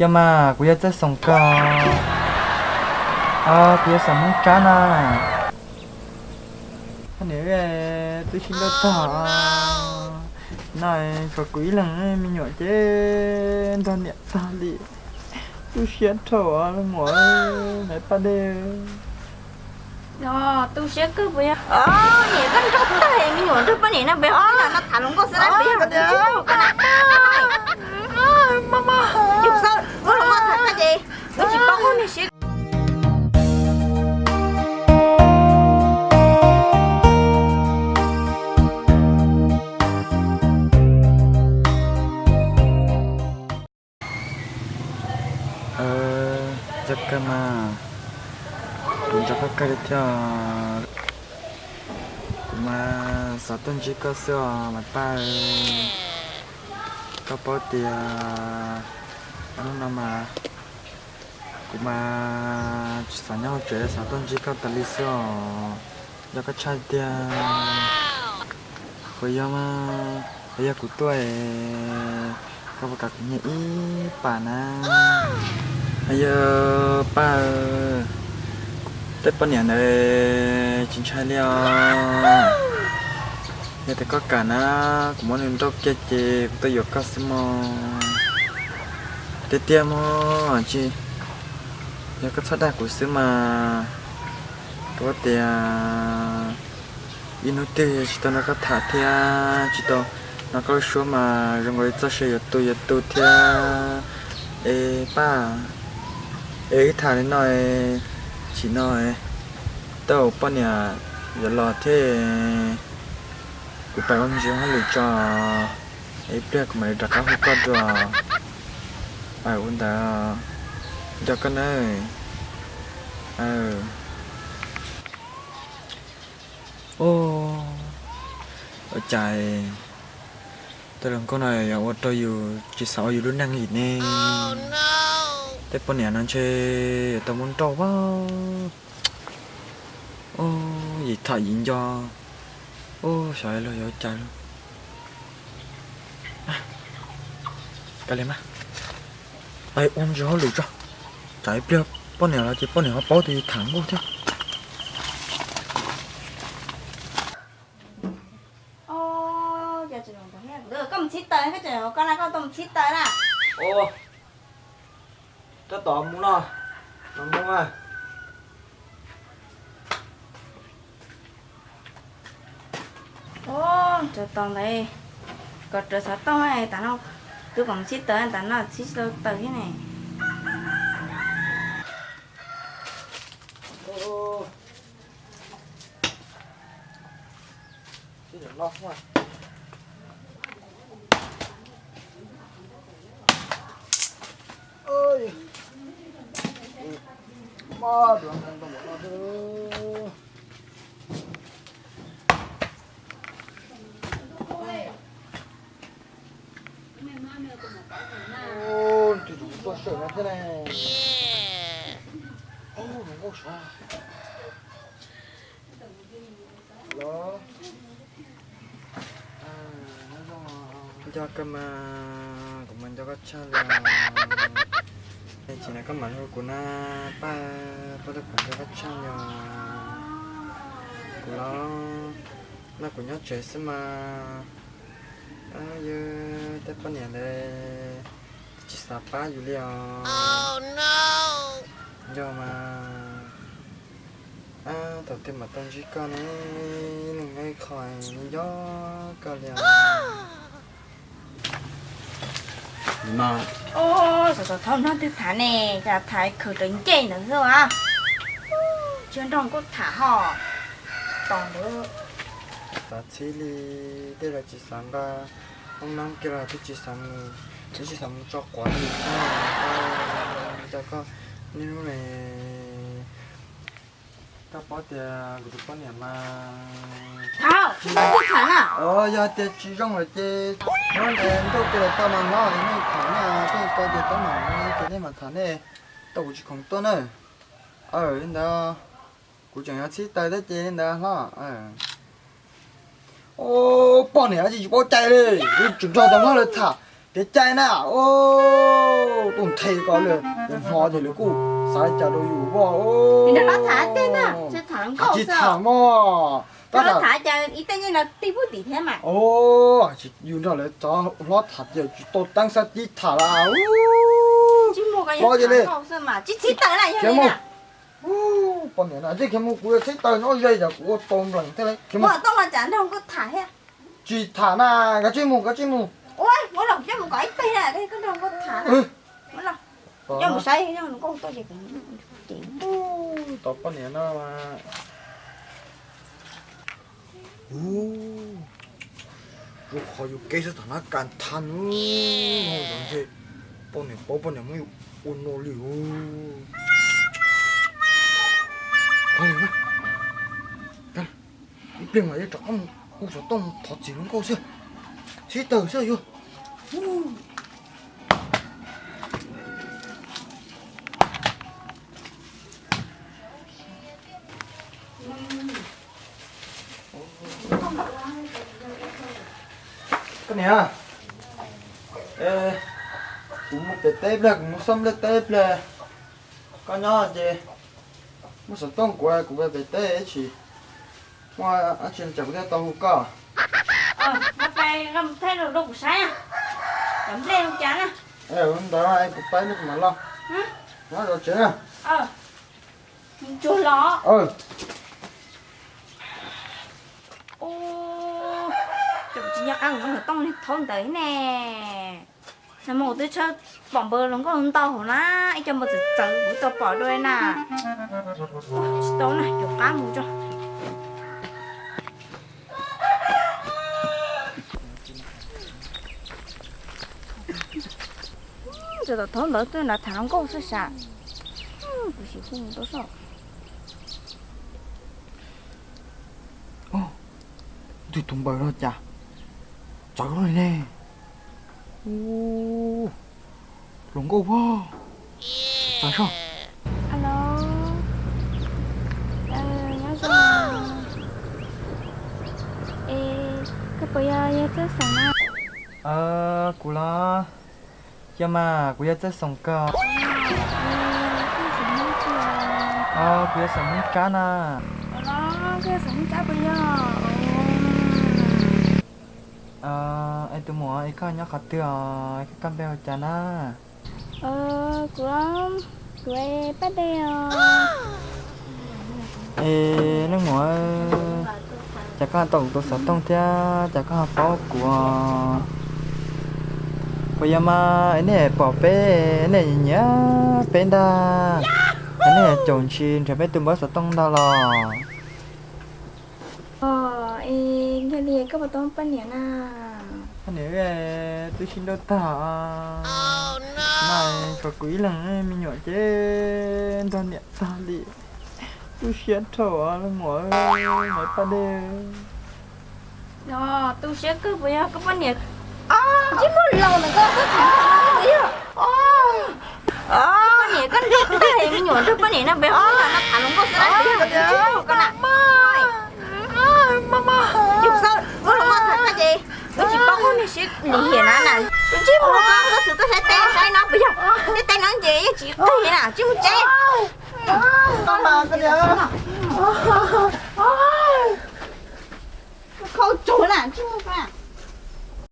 Yog mas kuv yog Txawj Xoom koj, kuv yog Xeem Hmoob Tsab na. Poj niam, twb sib nrauj tag no, tshuav kuv ib leeg me nyuam ces nrog niam tag li. Tu siab dhau los muam, me Paj Dej. Tu siab kawg puas yog? Niam, koj nrauj tag me nyuam nrog poj niam no, peb ho no tham hluas nkauj xwb na, peb yog yus xwb, muab hluas nkauj tham tag ces wb tsis paub qhov niag siab. Yog kawg mas, kuv nco koj kawg li thiab. Kuv mas xav tuaj ntsib koj xwb os mas Paj. Koj paub tias hnub no mas kuv mas tsis xav nyob hauv tsev, xav tuaj ntsib koj tas li xwb os. Nco koj tshaj tiag. Puas yog mas, puas yog kuv tuaj es koj puas kam kuv nyiaj ib pam na? Yog Paj, tej poj niam ntawd tsis ntshai li os. Yog tias koj kam na, kuv muab nws nrauj kiag ces kuv tuaj yuav koj xwb mog. Tiag tiag mog, tsis yog koj txhob dag kuv xwb mas. Kuv tias ib hnub twg tsis tau nrog koj tham thiab tsis tau hnov koj lub suab mas zoo nkaus li txoj sia yuav tu yuav tu thiab. Es Paj, es wb tham li no, chim no tej zaum poj niam yuav los thiab, kuv pais ua ntsis hauj lwm tso, ib pliag kuv mam li rov qab hu koj dua. Ua ntawd, nco koj nawb. Ua cas tej hluas nkauj no yuav ua rau yus tsis xav ua yus lub neej li ne? Tej poj niam no ntshe yuav tau muab nrauj vaj. Yim tham yim nco, xyov los yuav cas. Kav liam mas, pais ua ntsis hauj lwm tso, tsam ib pliag poj niam los ces poj niam ho paub tias tham nkauj thiab. Koj mus txhib taws, koj tseem hauv koj na, koj tau mus txhib taws na. Tab tom mus no, no mus na. Ua, rawv tos ntawd, kom rawv xov tooj tas no, twb kom mus txhib taws tas no txhib tsis tau taws thiab ne. Tus tsov tuaj sawm no thiab ne. Zoo nkauj sav. Nco koj mas, kuv mas nco koj tshaj li. Tsis na koj mam hu kuv na, Paj, Paj, kuv nco koj tshaj li os. Kuv los, no kuv nyob tsev xwb mas. Yog tej poj niam ntawd tsis xav pab yus li os. Yog mas, thaum twg mam tau ntsib koj ne, ib leeg nyob ib qho, nco koj li os. Ua, xov tooj no twg tham ne, cas tham khwv raws ncej ntawd xwb as. Tsis nrog nkauj tham ho. Tos ntawd. Xav txhib li, tej los tsis xav nqa hoob nab kiag los twb tsis xav mus, twb tsis xav mus tso quav li thiab. Nco koj niaj hnub ne. Koj paub tias kuv tus poj niam mas. Thaum twg tham na? Yog tias tsis zoo lawm ces hnub ntawd nrauj kiag los tau mas hlob, nej tham nej, tej ko ces tab mam ces nej mam tham nej, tau kuv tsis khoom tuaj na. Li ntawd, kuv tseem yuav txhib taws thiab ces li ntawd hlob. Poj niam tsis paub cai li, tseem nrog tus hlob lawv tham. Kev cai na, tuaj nthe ko lawm, hmo ces lawv kuj xav li cas rau yus os. Nrog lawv tham tej na, tsis tham nkauj xwb. Tsis tham mog, tab sis tham cas ib tej nyob no tig pub tim thiab mas. Yus nrog lawv cov hlob tham ces tsis tau teeb xab tib tham lawm. Tsis muaj ko yog tham nkauj xwb mas tsis txhiv taws na yog li na. Poj niam na, tsis khiav mus, kuv yuav txhiv taws nyob ze yog kuv ua tau nplees thiab li. Muaj tau mas cas nrog nkauj tham thiab. Tsis tham na, kav tsij mus, kav tsij mus. Ua, muab los coj mus kom ib teg na, koj nrog nkauj tham na. Coj mus saib nkauj tuaj ces. Tos poj niam no mas. Ua, rau qhov yus kev xwb tham na, kas thas nws, poj niam paub poj niam muab yus ua no li. Ib pliag mas yuav rov qab mus hu xov tooj thov txim hluas nkauj xwb, txhiv taws xwb yus. Koj niam, kuv mus pem teb pliag, kuv mus xauj nplej teb pliag. Koj nyob ces muab xov tooj kuv, kuv pem teb ib chim, muaj dab tsi no ces kuv thiaj tau hu koj. Mus pem, mus thaij rau kuv saib, cov nplej zoo cas na. Ntawd kuv pab neb mam los. Nyob zov tsev na. Tsuag los. Tsis nco qab mus xov tooj li thaum ntawd ne. Nag hmo twb tshawb pom npawg hluas nkauj ntau hauv na, ib co npawg txawv txawv kuv tau pom dua na. Tsis tau na, caum qab mus tso. Txawm tom thaum ntawd twb nrog tham hluas nkauj xwb sas. Kuv sim hu tau soj. Twg tus npawg no cas txawv li ne? Hluas nkauj, txawv soj. Alo, nyob zoo. Es koj puas yog yawg Txawj Xeem na? Kuv los, yog mas kuv yog Txawj Xeem kawg. Kuv yog Xeem Hmoob Tsab na. Koj yog Xeem Hmoob Tsab puas yog? Es tus muam, es koj nyob qhov twg os, koj npe hu cas na? Kuv, kuv Paj Dej os. Es leej muam, cas koj tau kuv tus xov tooj thiab cas koj ho paub kuv? Puas yog mas nej pom peb, nej nyiam peb ntag, nej caum ntshis nrhiav peb tus npawb xov tooj ntag los? Es yog li koj puas tau poj niam na? Poj niam twb sib nrauj tag. Mas tshuav kuv ib leeg me nyuam ces nrog niam tag li. Tu siab dhau leej muam, Maiv Paj Dej. Tu siab kawg puas yog koj poj niam? Ntsej muag laus ntawm koj, koj tham puas yog? Poj niam koj nrog tag me nyuam nrog poj niam no puas yog? Tham hluas nkauj xwb na, puas yog ntsej muag koj na? Yus xav ua hluas nkauj tham koj ces wb tsis paub ua niag siab lim hiam na na. Ntsej muag koj, koj xwm koj saib teb saib no puas yog? Teb teb no ces yeej tsis qhia na, ntsej muag tsev. Khau tsuag na, ntsej muag koj.